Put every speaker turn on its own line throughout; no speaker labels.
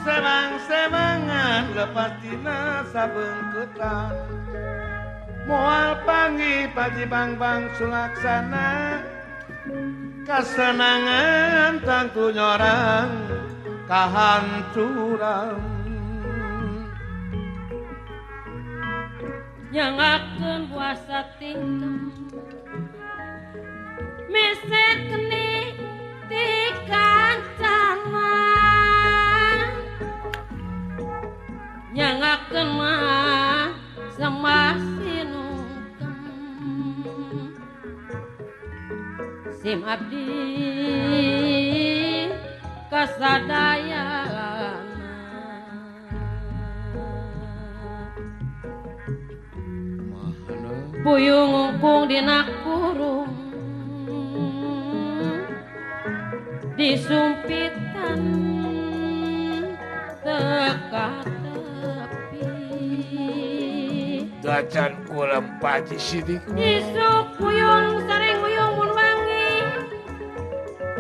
Sewang-sewangan lepas dina sabeungkeutan moal panggih Paji Bangbang Sulaksana kasenangan tangtu nyorang kahancuran
nyangakeun puasa tingkem meser keni ti kancana nyangakeun mah semah sinungkem sim abdi kasadayana puyung ngungkung dina kurung disumpitan teka tepi
dacan kula Paji Sidik
isuk puyung sering uyung mun wangi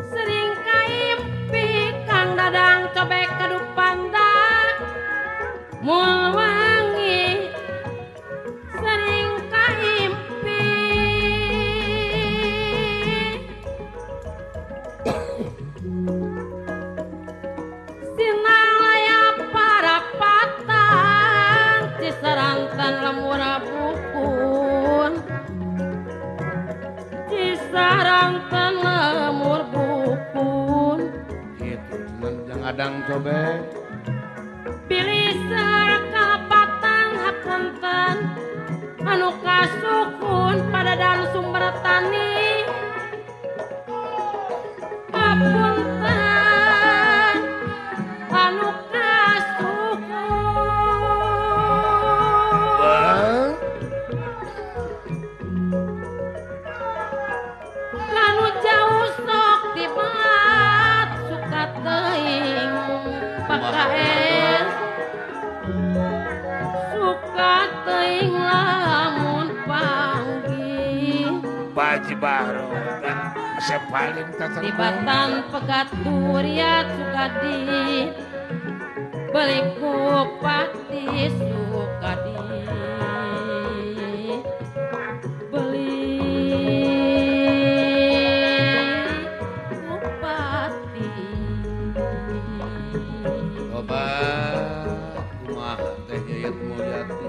sering kaimpi Kang Dadang cobek kaduk pandang mun wangi sering kaimpi sinalaya para patang cisarantan lemur bukun cisarantan lemur bukun
gitu cuman jangan adang cobek
pilih kalepatan hapunten anu kasukun pada dan sumber tani hapunten anu kasukun kanu jauh sok tibat suka teuing pakaes suka teuing lamun panggih
Paji Bahru sepaling
tibatan pegat turiat sukadi beli kupati sukadi beli kupati
obat kumaha teh Yayat Mulyati